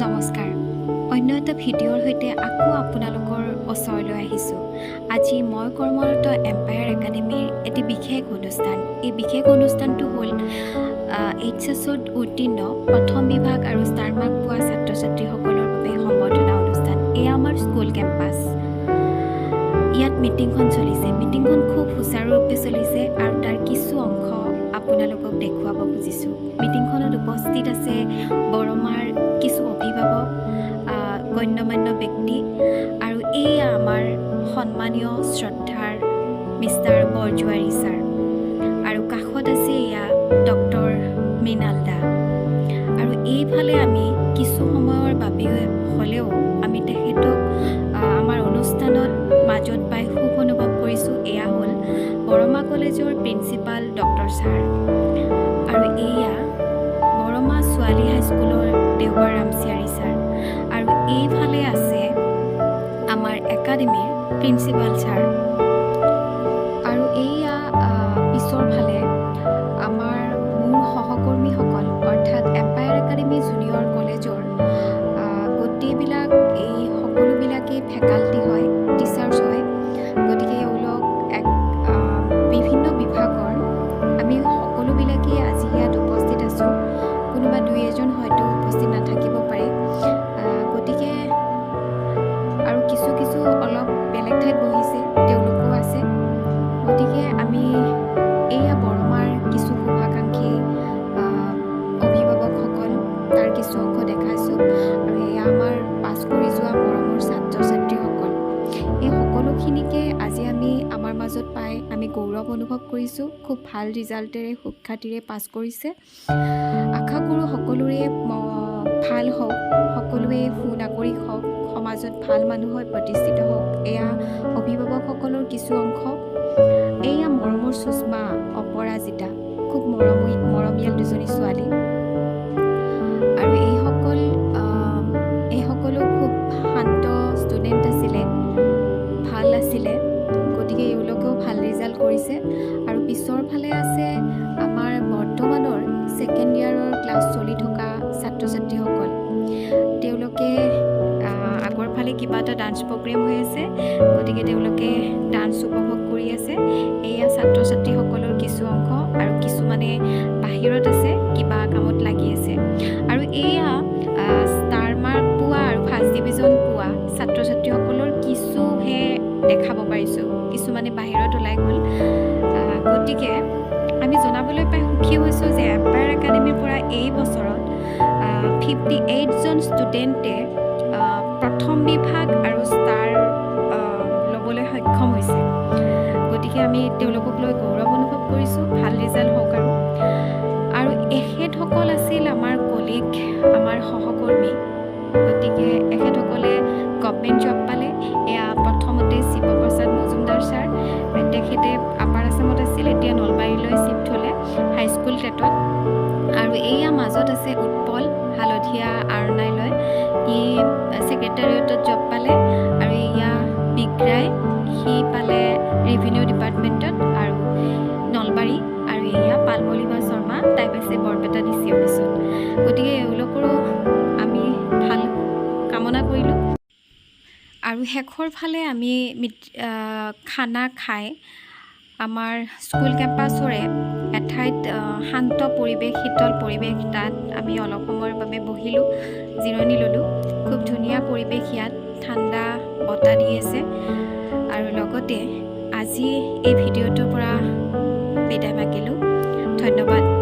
নমস্কাৰ, অন্য এটা ভিডিঅ'ৰ সৈতে আকৌ আপোনালোকৰ ওচৰলৈ আহিছোঁ। আজি মই কৰ্মৰত এম্পায়াৰ একাডেমীৰ এটি বিশেষ অনুষ্ঠান। এই বিশেষ অনুষ্ঠানটো হ'ল এইচএছত উত্তীৰ্ণ প্ৰথম বিভাগ আৰু ষ্টাৰ মাৰ্ক পোৱা ছাত্ৰ ছাত্ৰীসকলৰ বাবে সম্বৰ্ধনা অনুষ্ঠান। এয়া আমাৰ স্কুল কেম্পাছ। ইয়াত মিটিংখন চলিছে। মিটিংখন খুব সুচাৰুৰূপে চলিছে আৰু তাৰ কিছু অংশ আপোনালোকক দেখুৱাব খুজিছোঁ। মিটিংখনত উপস্থিত আছে বৰমাৰ কিছু অভিভাৱক, গণ্যমান্য ব্যক্তি আৰু এয়া আমাৰ সন্মানীয় শ্ৰদ্ধাৰ মিষ্টাৰ বৰজোৱাৰী ছাৰ আৰু কাষত আছে এয়া ডক্টৰ মৃণাল দা। আৰু এইফালে আমি কিছু সময়ৰ বাবে হ'লেও আমি তেখেতক আমাৰ অনুষ্ঠানত মাজত পাই সুখ অনুভৱ কৰিছোঁ। এয়া হ'ল বৰমা কলেজৰ প্ৰিন্সিপাল ডক্টৰ ছাৰ আৰু এয়া বৰমা ছোৱালী হাইস্কুলৰ দেওবাৰ ৰামচিয়াৰী ছাৰ আৰু এইফালে আছে আমাৰ একাডেমীৰ প্ৰিন্সিপাল ছাৰ আৰু এইয়া পিছৰ ফালে আমাৰ মোৰ সহকৰ্মীসকল, অৰ্থাৎ এম্পায়াৰ একাডেমী জুনিয়ৰ কলেজৰ গোটেইবিলাক, এই সকলোবিলাকেই ফেকাল্টি হয়, টিচাৰ্ছ হয়। গতিকে এওঁলোক এক বিভিন্ন বিভাগৰ। আমি সকলোবিলাকেই আজি ইয়াত উপস্থিত আছোঁ। কোনোবা দুই এজন হয়তো উপস্থিত নাথাকিব পাৰে। গতিকে আৰু কিছু কিছু অলপ বেলেগ ঠাইত বহিছে, তেওঁলোকো আছে। গতিকে আমি এয়া বৰমাৰ কিছু শুভাকাংক্ষী অভিভাৱকসকল, তাৰ কিছু অংশ দেখাইছোঁ আৰু এয়া আমাৰ পাছ কৰি যোৱা মৰমৰ ছাত্ৰ ছাত্ৰীসকল। এই সকলোখিনিকে আজি আমি আমাৰ মাজত পাই আমি গৌৰৱ অনুভৱ কৰিছোঁ। খুব ভাল ৰিজাল্টেৰে, সুখ্যাতিৰে পাছ কৰিছে। আশা কৰোঁ সকলোৰে ভাল হওক, সকলোৱে সুনাগৰিক হওক, সমাজত ভাল মানুহ হৈ প্ৰতিষ্ঠিত হওক। এয়া অভিভাৱকসকলৰ কিছু অংশ। এয়া মৰমৰ সুষমা, অপৰাজিতা, খুব মৰমী মৰমীয়াল দুজনী ছোৱালী। আৰু এইসকলো খুব শান্ত ষ্টুডেণ্ট আছিলে, ভাল আছিলে। গতিকে এওঁলোকেও ভাল ৰিজাল্ট কৰিছে। আৰু পিছৰ ফালে আছে আমাৰ বৰ্তমানৰ ছেকেণ্ড ইয়াৰৰ ক্লাছ চলি থকা ছাত্ৰ ছাত্ৰীসকল। তেওঁলোকে আগৰ ফালে কিবা এটা ডান্স প্ৰগ্ৰেম হৈ আছে, গতিকে তেওঁলোকে ডান্স উপভোগ কৰি আছে। এয়া ছাত্ৰ ছাত্ৰীসকলৰ কিছু অংশ আৰু কিছুমানে বাহিৰত আছে, কিবা কামত লাগি আছে। আৰু এয়া ষ্টাৰ মাৰ্ক পোৱা আৰু ফাৰ্ষ্ট ডিভিজন পোৱা ছাত্ৰ ছাত্ৰীসকলৰ কিছুহে দেখাব পাৰিছোঁ। কিছুমানে বাহিৰত ওলাই গ'ল। গতিকে আমি জনাবলৈ পাই সুখী হৈছোঁ যে এম্পায়াৰ একাডেমীৰ পৰা এই বছৰত 58জন ষ্টুডেণ্টে প্ৰথম বিভাগ আৰু ষ্টাৰ ল'বলৈ সক্ষম হৈছে। গতিকে আমি তেওঁলোকক লৈ গৌৰৱ অনুভৱ কৰিছোঁ। ভাল ৰিজাল্ট হওক। আৰু এখেতসকল আছিল আমাৰ কলিগ, আমাৰ সহকৰ্মী। গতিকে এখেতসকলে গভমেণ্ট জব পালে। এয়া প্ৰথমতে শিৱপ্ৰসাদ মজুমদাৰ ছাৰ। তেখেতে আপাৰ আছামত আছিল, এতিয়া নলবাৰীলৈ শ্বিফ্ট হ'লে হাইস্কুল টেটত। আৰু এয়া মাজত আছে উৎপল, হালধীয়া আৰণাই লৈ, ই ছেক্ৰেটাৰিয়েটত জব পালে। আৰু এয়া বিগ্ৰাই, সি পালে ৰেভিনিউ ডিপাৰ্টমেণ্টত আৰু নলবাৰী। আৰু এয়া পালমলিমা শৰ্মা, তাই পাইছে বৰপেটা ডিচি অফিচত। গতিকে এওঁলোকৰো আমি ভাল কামনা কৰিলোঁ। আৰু শেষৰ ফালে আমি খানা খাই আমাৰ স্কুল কেম্পাছৰে এঠাইত শান্ত পৰিৱেশ, শীতল পৰিৱেশ, তাত আমি অলপ সময়ৰ বাবে বহিলোঁ, জিৰণি ল'লোঁ। খুব ধুনীয়া পৰিৱেশ ইয়াত, ঠাণ্ডা বতাহ দি আছে। আৰু লগতে আজি এই ভিডিঅ'টোৰ পৰা বিদায় মাগিলোঁ। ধন্যবাদ।